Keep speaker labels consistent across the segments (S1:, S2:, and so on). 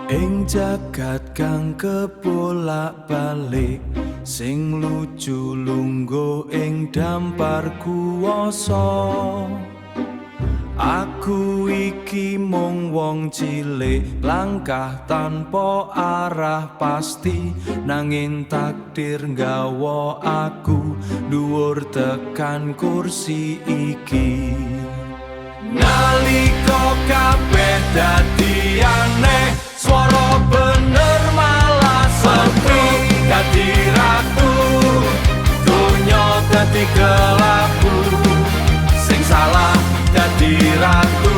S1: Ing jagat kang kebolak-balik, sing lucu lungguh ing dampar kuwasa. Aku iki mung wong cilik, langkah tanpa arah pasti, nanging takdir nggawa aku dhuwur tekan kursi iki. Nalika kabeh dadi aneh, swara bener malah sepi. Dadi ratu, donya dadi kelabu. Sing salah dadi ratu,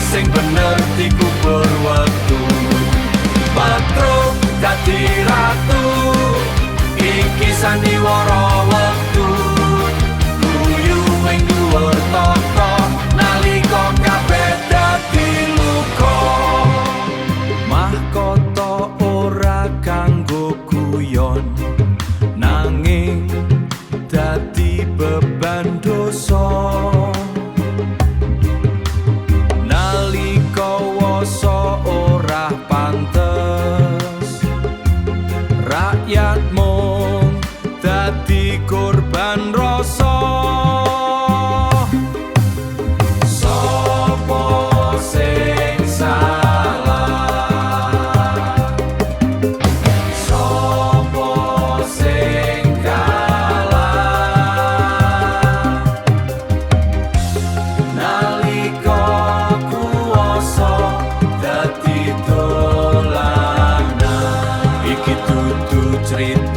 S1: sing bener dikubur wektu. Petruk dadi ratu, iki sandiwara wektu. Guyu ing dhuwur tahta nalika kabeh dadi luka. Mahkota ora kanggo guyon, nanging dadi beban dosa. Nalika wasa ora pantes, rakyat mung dadi korban rasa. Sopo sing salah? Sopo sing kalah? Nalika kuwasa dadi dolanan, iki dudu crita.